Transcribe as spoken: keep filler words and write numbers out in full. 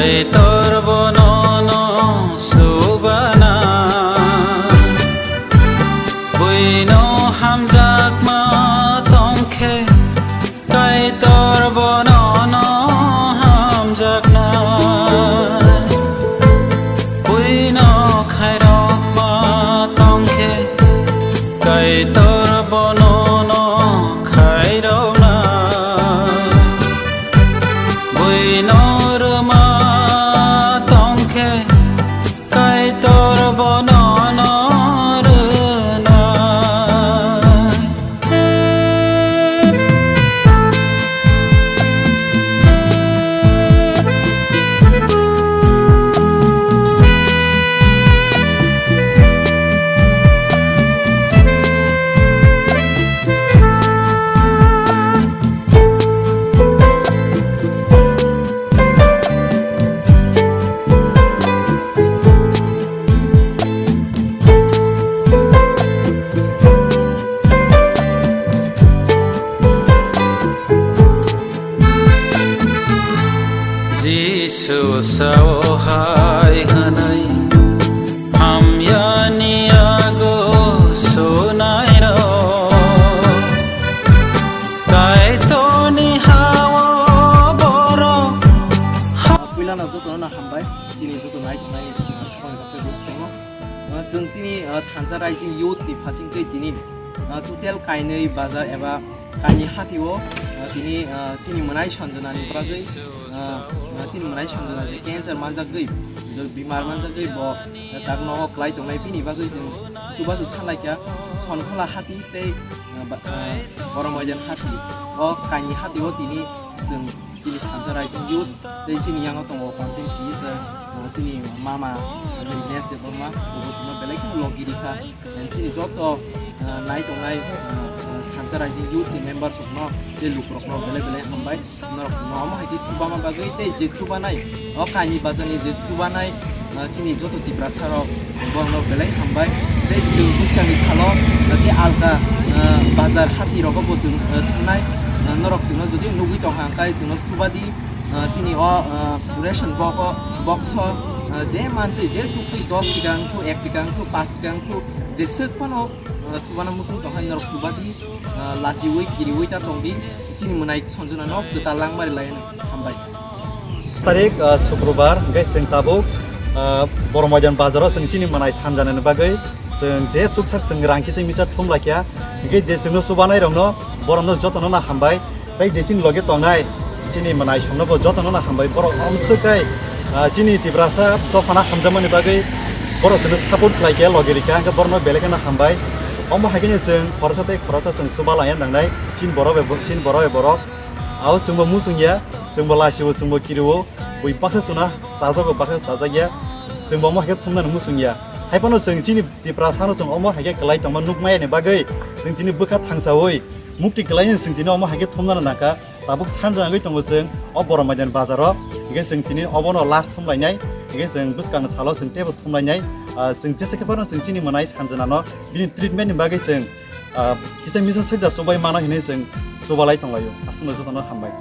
Kaitor bono no subana, buino hamjakma tongkhe, Kaitor bono no hamjakna, buino khairokma tongkhe, Kaitor bono no khairokna. Buino rwma tongkhe, Kaitor bono no rwnai. Jisu sao hai hwnwi, hamyani yago sunairok, Kaitorni ha-o borok. Puilano jotono no hambai, chini joto nai tongnai, uh, sokoni khe bo tongo. Uh, chwng chini, uh, Thansa Rising Youth ni phasing twi tini, uh, total kainwi bazar eba kaini hati o, uh, tini, uh, chini mwnai Sanjana ni bagwi, uh, uh, chini mwnai Sanjana je cancer manjagwi, je bimar manjagwi bo, uh, tak nogo kwlai tongnai bini bagwi chwng chubachu salaikha Sonkhola hati tei, uh, ba-, uh, Boromaidan hati. O kaini hati o tini chwng chini Thansa Rising Youth tei chini yango tongo content creator, uh, chini mama Vignesh Debbarma, bo chwngno belai kheno logi rikha. And chini joto, uh, nai tongnai, uh, uh, Thansa Rising Youth ni member rokno tei lukurokno belai belai hambai. Norok chwngno omo hai khe chubama bagwi tei je chubanai, o kaini bazarni je chubanai, uh, chini joto Tiprasa rok, borokno belai hambai. Tei chwng bwskangni salo, uh, tei alka, uh, bazar hati rogo bo chwng, uh, thangnai. Uh, norok chwngno jodi nugwi tongkha hwnkhe chwngno chubadi, uh, chini o, uh, ration box o, box o, uh, je mantwi je suktwi dos tikang thu, ek tikang thu, pas tikang thu, jeswk phano, uh, chubana muchung tongkha norok chubadi, uh, lachiwi kiriwi ta tongdi, chini mwnai Sanjana no kwtal langmari lai hwnwi hambai. Tarik, uh, Sukrobar, hwnkhe chwng tabuk, uh, Boromaidan bazaro chwng chini mwnai Sanjana ni bagwi chwng je chuksak chwng rang kiching misa thum laikha, hwnkhe je chwngno chubanai rokno borokno jotono no hambai. Tei je chini loge tongnai chini mwnai songno bo jotono no hambai, borok omswk kai, ah, chini Tiprasa dophano hamjakmani bagwi borok chwngno support khlai khe loge rikha, hwnkhe borokno belai kheno hambai. Omo hai kheno chwng khoroksa tei khoroksa chwng chuba laiya nangnai, chini borok bai bo-, chini borok bai borok. Abo chwngbo muchung ya, chwngbo lachio, chwngbo kirio, bui baksa chuna chajago, baksa chajakya, chwngbo omo hai khe thumnani muchung ya. Hai phano chwng chini Tiprasano chwng omo hai khe kwlai tongma nukmaya ni bagwi chwng chini bwkha thangsaui mukti kwlaino chwng tini omo hai khe thumnani nangkha. Tabuk sanja wngwi tongo chwng o Boromaidan bazaro, hingkhe chwng tini obono last thumlainai, hingkhe chwng bwskangni salo chwng teibo thumlainai. Ah, chwng jesa khe phano chwng chini mwnai Sanjanano bini treatment ni bagwi chwng, ah, kisa misa swkda chubai mano hinwi chwng chubalai tonglaio. Aswkno jotono hambai.